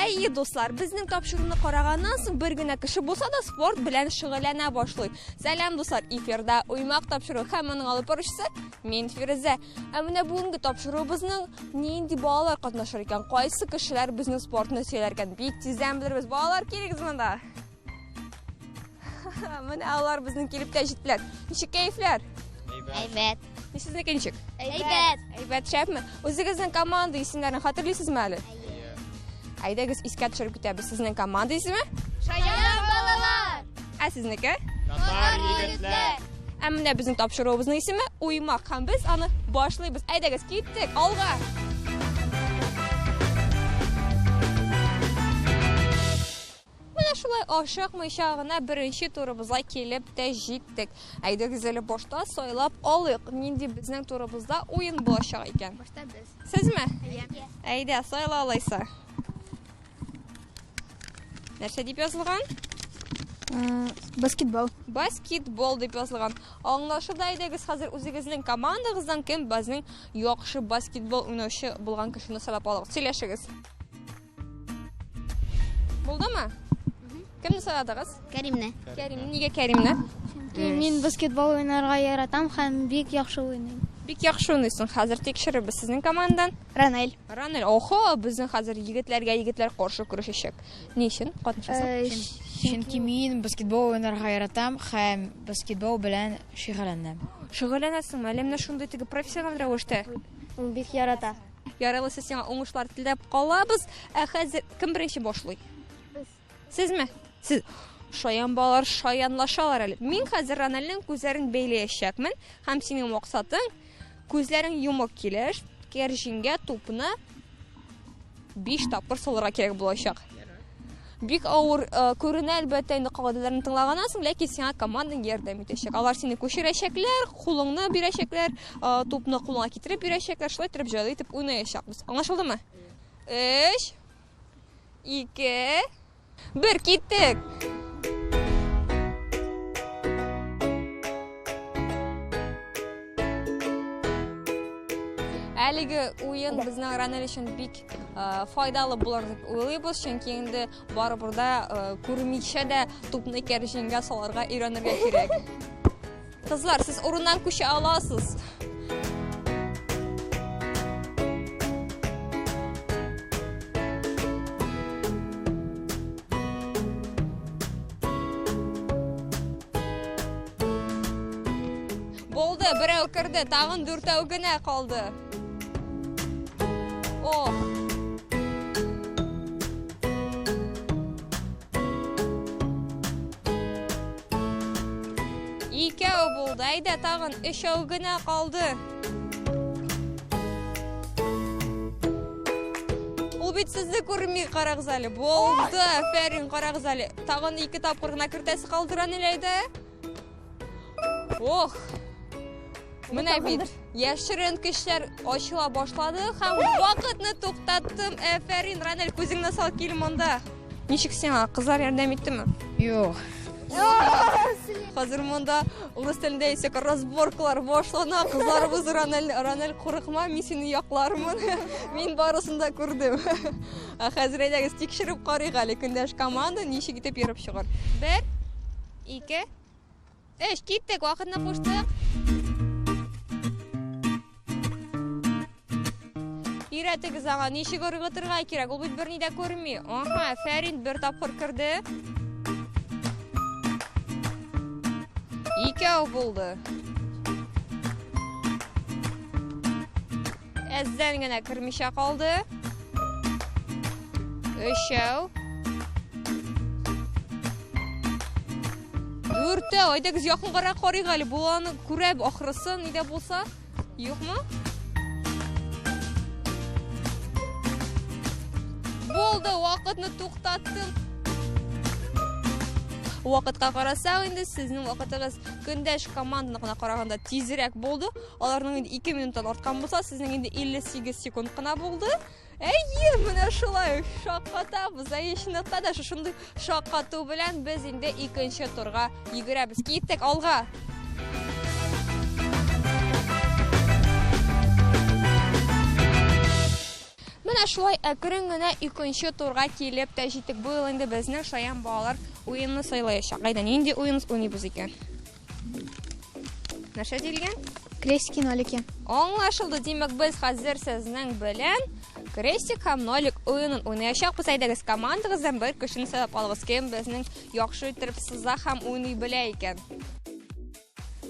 Әйе, дуслар, безнең тапшыруны караганнан соң бер генә кеше булса да спорт белән шөгыльләнә башлый. Сәлам, дуслар, эфирда Уймак тапшыруы һәм аның алып баручысы мин Фирүзә. Ә менә бүгенге тапшыруыбызның нинди балалар катнашыр икән, кайсы кешеләр безнең спортны сөяләр икән, бик тиздән белербез. Балалар, килегез монда. Менә алар безнең килеп тә җиттеләр. Ничек кәефләр? Әйбәт. Сезнеке ничек? Әйбәт. Әйбәт, шәпме? Үзегезнең команда исемнәрен хәтерлисезме әле? Әйдәгез искә төшереп китәбез. Сезнең команда исеме? Шаян балалар. Ә сезнеке? Татар егетләр. Ә менә безнең тапшыруыбызның исеме Уймак һәм без аны башлыйбыз. Әйдәгез, киттек, алга! Менә шулай ашыкмыйча гына беренче турыбызга килеп тә җиттек. Әйдәгез әле башта сайлап алыйк, нинди безнең турыбызда уен булачак икән. Башта без. Сезме? Әйе. Әйдә, сайла алайса. Нәрсә дип язылган? Баскетбол. Баскетбол дип язылган. Аңлашылды, әйдәгез хәзер үзегезнең командагыздан кем безнең яхшы баскетбол уйнаучы булган кешене сайлап алыгыз. Сөйләшегез. Булдымы? Кемне сайладыгыз? Кәримне. Кәримне. Нигә Кәримне? Чөнки мин баскетбол уйнарга яратам һәм бик яхшы уйныйм. Бик яхшы уйныйсың. Хәзер тикшерербез сезнең командадан. Ранель. Ранель, охо, безнең хәзер егетләргә егетләр каршы көрәшәчәк. Ни өчен катнашасың? Чөнки мин баскетбол уйнарга яратам һәм баскетбол белән шөгыльләнәм. Шөгыльләнәсеңме? Әллә менә шундый теге профессиональ рәвештә? Ул бик ярата. Ярый, алайса сиңа уңышлар теләп калабыз. Ә хәзер кем беренче башлый? Без. Сезме? Сез шаян балалар шаянлашалар әле. Мин хәзер Ранельнең күзләрен бәйләячәкмен һәм синең максатың күзләрең йомык килеш кәрҗингә тупны 5 тапкыр салырга кирәк булачак. Бик авыр э, күренә әлбәттә инде кагыйдәләрне тыңлаганнан соң, ләкин сиңа командаң ярдәм итәчәк. Алар сине күчерәчәкләр, кулыңны бирәчәкләр, э, тупны кулыңа китереп бирәчәкләр, шулай итеп җайлы итеп уйнаячакбыз. Аңлашылдымы? 3 2 1 киттек. Әлеге уен безнең Ранель өчен бик э, файдалы булыр дип уйлыйбыз, чөнки инде барыбер да э, күрмичә дә тупны кәрҗингә салырга өйрәнергә кирәк. Кызлар, сез урыннан күчә аласыз. Булды, берәү керде, тагын дүртәү генә калды. Ох. Икәү булды. Әйдә, тагын өчәү генә калды. Ул бит сезне күрми, карагыз әле. Булды, афәрин, карагыз әле. Тагын ике тапкыр гына кертәсе калды, Раниль, әйдә. Ох! Менә бит яшерен көчләр ачыла башлады һәм вакытны туктаттым. Әфәрин, Ранель, күзеңне сал, кил монда. Ничек сиңа? Кызлар ярдәм иттеме? Юк. Хәзер монда урыс телендә әйтсәк, разборкалар башлана. Кызларыбыз Ранель, Ранель, курыкма, мин сине яклармын. Мин барысын да күрдем. Ә хәзер әйдәгез тикшереп карыйк әле көндәш команда ничек итеп ерып чыгар. Бер, ике, өч, киттек, вакытны куштык. Өйрәтегез аңа, ничек ыргытырга кирәк, ул бит берни дә күрми. Аһа, афәрин, бер тапкыр керде. Икәү булды. Әздән генә кермичә калды. Өчәү. Дүртәү. Әйдәгез якынгарак карыйк әле. Бу аны күрә ахрысы, ни дә булса. Юкмы? вакытны туктаттым. Вакытка карасак инде, сезнең вакытыгыз көндәш команданыкына караганда тизрәк булды. Аларның инде 2 минуттан арткан булса, сезнең инде 58 секунд кына булды. Әйе, менә шулай шаккатабыз. Әйе, чынлыкта да шушындый шаккату белән без инде икенче турга йөгерәбез. Киттек алга. Менә шулай әкрен генә икенче турга килеп тә җиттек. Бу юлы инде безнең шаян балалар уенны сайлаячак. Әйдә, нинди уен уйныйбыз икән? Нәрсә диелгән? Крестики, нолики. Аңлашылды. Димәк, без хәзер сезнең белән крестик һәм нолик уенын уйнаячакбыз. Әйдәгез, командагыздан бер кешене сайлап алыгыз. Кем безнең яхшы итеп сыза һәм уйный белә икән?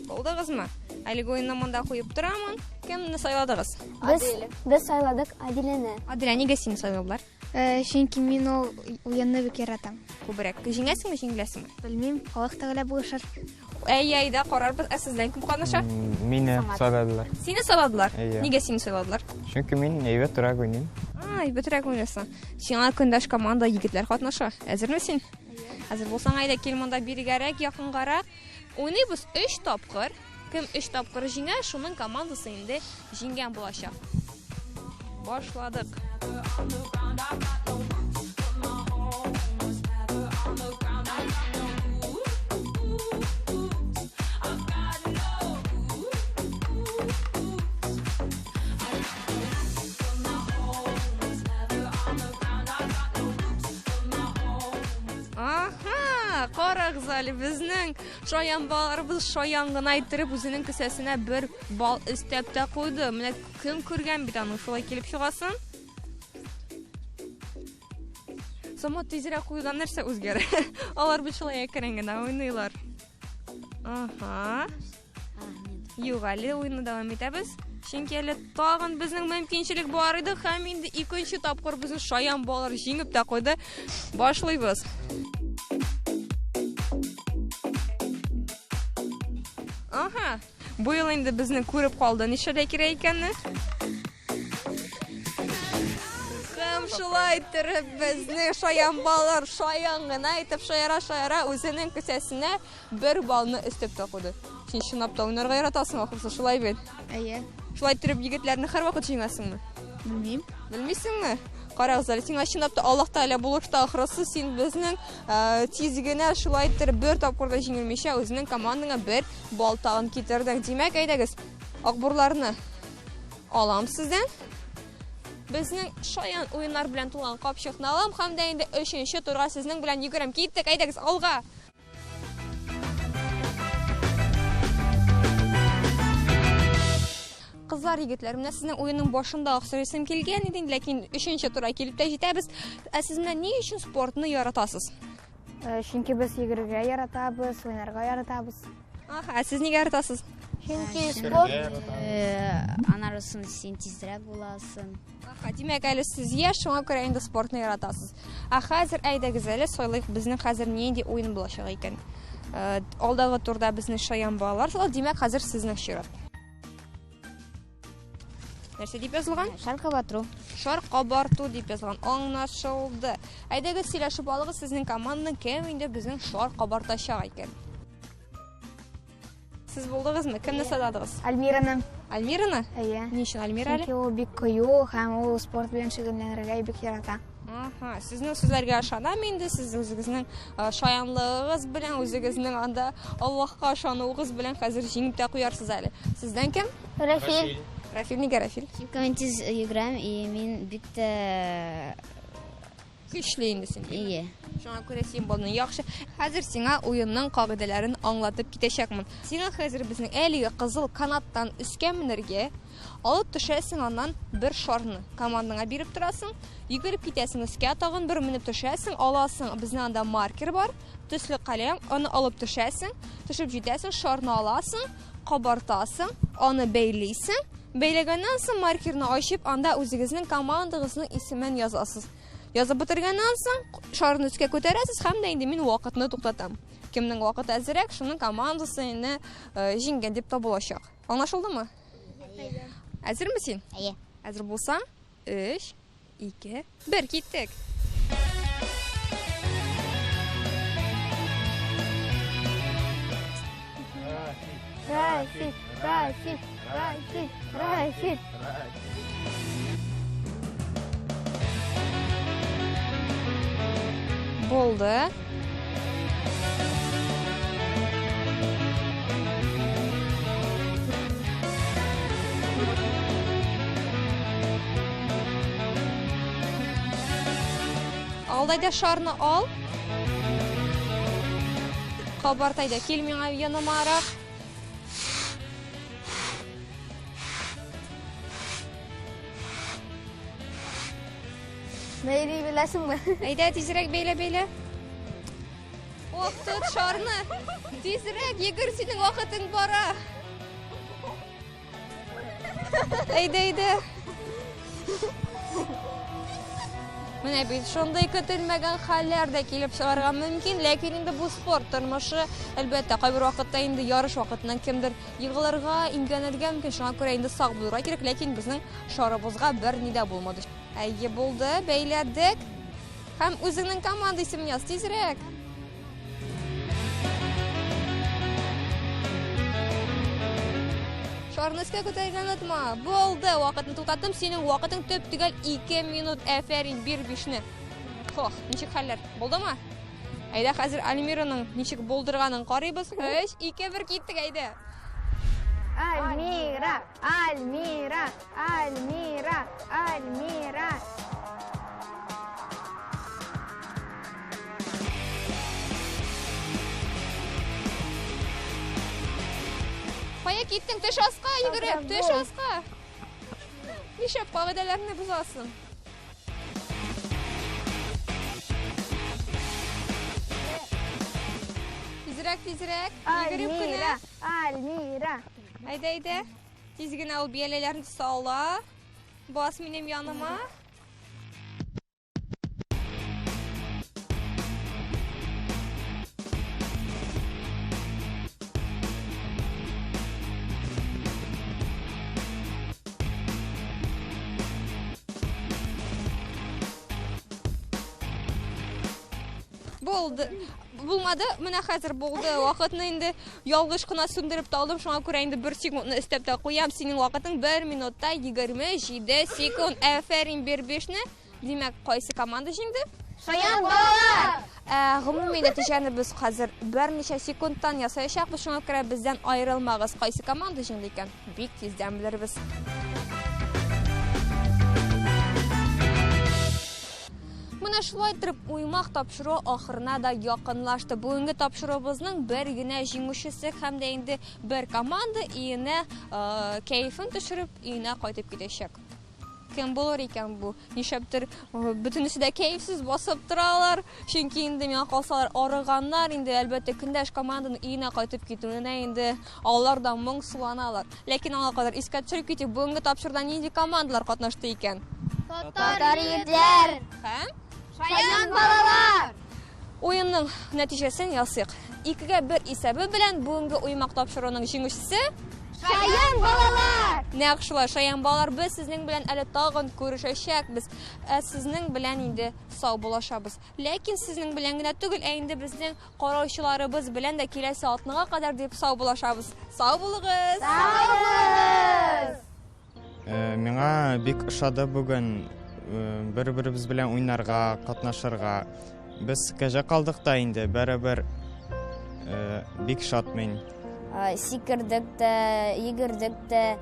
Булдыгызмы? Әлеге уенны монда куеп торамын. Кемне сайладыгыз? Без, без сайладык Адиләне. Адилә, нигә сине сайладылар? Э, чөнки мин ул уенны бик яратам. Күбрәк җиңәсеңме, җиңеләсеңме? Белмим, Аллаһ Тәгалә булышыр. Әй, әйдә, карарбыз. Ә сездән кем катнаша? Мине сайладылар. Сине сайладылар? Әйе. Нигә сине сайладылар? Чөнки мин әйбәтрәк уйныйм. А, әйбәтрәк уйныйсың. Сиңа көндәш команда егетләр катнаша. Әзерме син? Әзер булсаң, әйдә, кил монда бирегәрәк, якынгарак. Уйныйбыз өч тапкыр. Кем өч тапкыр җиңә, шуның командасы инде җиңгән булачак. Башладык. Аһа, карагыз әле, безнең шаян балаларыбыз шаян гына иттереп үзенең кесәсенә бер бал өстәп тә куйды. Менә кем күргән бит аның шулай килеп чыгасын. Самат тизрәк куюдан нәрсә үзгәрә? Алар бит шулай әкрен генә уйныйлар. Аһа. Юк, әле уенны дәвам итәбез. Чөнки әле тагын безнең мөмкинчелек бар иде һәм инде икенче тапкыр безнең шаян балалар җиңеп тә куйды. Башлыйбыз. Аһа, бу юлы инде безне күреп калды нишләргә кирәк икәнне. Һәм шулай иттереп безнең шаян балалар шаян гына итеп шаяра-шаяра үзенең кесәсенә бер балны өстәп тә куйды. Син чынлап та уйнарга яратасың ахрысы, шулай бит? Әйе. Шулай иттереп егетләрне һәрвакыт җиңәсеңме? Белмим. Белмисеңме? Карагыз әле, сиңа чынлап та Аллаһ Тәгалә булышты ахрысы, син безнең э, тиз генә шулай иттереп бер тапкыр да җиңелмичә үзеңнең командаңа бер бал тагын китердең. Димәк, әйдәгез, акбурларны алам сездән. Безнең шаян уеннар белән тулган капчыкны алам һәм дә инде өченче турга сезнең белән йөгерәм. Киттек, әйдәгез, алга! Кызлар, егетләр, менә сезнең уенның башында ук сорыйсым килгән иде, ләкин өченче турга килеп тә җитәбез. Ә сез менә ни өчен спортны яратасыз? Э, чөнки без йөгерергә яратабыз, уйнарга яратабыз. Аха, ә сез нигә яратасыз? Чөнки спорт Э, Анарысын син тизрәк буласың. Аха, димәк, әле сез яшь, шуңа күрә инде спортны яратасыз. Ә хәзер әйдәгез әле сайлыйк, безнең хәзер нинди уен булачак икән. Э, алдагы турда безнең шаян балалар сайлады, димәк, хәзер сезнең чират. Нәрсә дип язылган? Шар кабарту. Шар кабарту дип язылган. Аңлашылды. Әйдәгез сөйләшеп алыгыз, сезнең команданың кем инде безнең шар кабартачак икән. Сез булдыгызмы? Кемне сайладыгыз? Альмираны. Альмираны? Әйе. Ни өчен Альмира әле? Чөнки ул бик кыю һәм ул спорт белән шөгыльләнергә бик ярата. Аһа, сезнең сүзләргә ышанам инде, сез үзегезнең э, шаянлыгыгыз белән, үзегезнең анда Аллаһка ышануыгыз белән хәзер җиңеп тә куярсыз әле. Сездән кем? Рафил. Рафил нигә Рафил? Чөнки мин тиз йөгерәм и мин бик тә Көчле инде син. Ие. Шуңа күрә син булдың. Яхшы. Хәзер сиңа уенның кагыйдәләрен аңлатып китәчәкмен. Сиңа хәзер безнең әлеге кызыл канаттан өскә менергә, алып төшәсең аннан бер шарны. Командаңа биреп торасың, йөгереп китәсең өскә, тагын бер менеп төшәсең, аласың. Безнең анда маркер бар, төсле каләм, аны алып төшәсең, төшеп җитәсең, шарны аласың, кабартасың, аны бәйлисең. Бәйләгәннән соң маркерны ачып, анда үзегезнең командагызның исемен язасыз. Язып бетергәннән соң шарны өскә күтәрәсез һәм дә инде мин вакытны туктатам. Кемнең вакыты әзерәк, шуның командасы инде э, җиңгән дип табылачак. Аңлашылдымы? Әзерме син? Әйе. Әзер булсаң, 3, 2, 1, киттек. Рафил, Рафил, Рафил, Рафил. Булды. Ал да шарны ал. Кабарт әйдә, кил миңа янымарак. Бәйли беләсеңме? Әйдә, тизрәк бәйлә, бәйлә. Ох, тот шарны. Тизрәк, йөгер, синең вакытың бара. Әйдә, әйдә. Менә бит шундый көтелмәгән хәлләр дә килеп чыгарга мөмкин, ләкин инде бу спорт тормышы, әлбәттә, кайбер вакытта инде ярыш вакытыннан кемдер егылырга, имгәнергә мөмкин, шуңа күрә инде сак булырга кирәк, ләкин безнең шарыбызга берни дә булмады. Әйе, булды, бәйләдек. Һәм үзеңнең команда исемен яз тизрәк. Шарны өскә күтәрергә онытма. Булды, вакытны туктаттым. Синең вакытың төп-төгәл 2 минут. Әфәрин, бир бишне. Хох, ничек хәлләр? Булдымы? Әйдә, хәзер Альмираның ничек булдырганын карыйбыз. 3, 2, 1 киттек, әйдә. Альмира, Альмира, Альмира, Альмира. Кая киттең? Төш аска, йөгереп, төш аска. Нишләп кагыйдәләрне бозасың? Тизрәк, тизрәк, йөгереп кенә. Альмира, Альмира. Әйдә, әйдә. Тиз генә ул бияләйләрне сала. Бас минем яныма. Булды. Булмады. Менә хәзер булды. Вакытны инде ялгыш кына сүндереп тә алдым. Шуңа күрә инде бер секундны өстәп тә куям. Синең вакытың 1 минутта 27 секунд. Әфәрин, бир бишне. Димәк, кайсы команда җиңде? Шаян балалар! Ә, гомуми нәтиҗәне без хәзер берничә секундтан ясаячакбыз. Шуңа күрә бездән аерылмагыз. Кайсы команда җиңде икән? Бик тиздән белербез. Менә шулай итеп уймак тапшыру ахырына да якынлашты. Бүгенге тапшыруыбызның бер генә җиңүчесе һәм дә инде бер команда өенә кәефен төшереп өенә кайтып китәчәк. Кем булыр икән бу? Нишләптер бөтенесе дә кәефсез басып торалар. Чөнки инде миңа калсалар арыганнар, инде әлбәттә көндәш команданың өенә кайтып китүенә инде алар да моңсуланалар. Ләкин аңа кадәр искә төшереп китик, бүгенге тапшыруда нинди командалар катнашты икән? Татар егетләр! Һәм Шаян балалар! Уенның нәтиҗәсен ясыйк. 2-1 исәбе белән бүгенге уймак тапшыруның җиңүчесе Шаян балалар! Нәкъ шулай, шаян балалар, без сезнең белән әле тагын күрешәчәкбез. Ә сезнең белән инде сау булашабыз. Ләкин сезнең белән генә түгел, ә инде безнең караучыларыбыз белән дә киләсе атнага кадәр дип сау булашабыз. Сау булыгыз! Сау булыгыз! Миңа бик ошады бүген бер-беребез белән уйнарга, катнашырга. Без кәҗә калдык та инде, барыбер бик шат мин. Сикердек тә, йөгердек тә,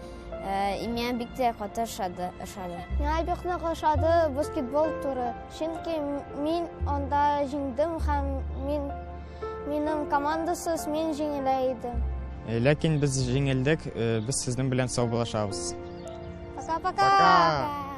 миңа бик тә каты ошады. Миңа бик нык ошады баскетбол туры, чөнки мин анда җиңдем һәм мин минем командасыз мин җиңелә идем. Ләкин без җиңелдек, без сезнең белән саубуллашабыз. Пока-пока. Пока.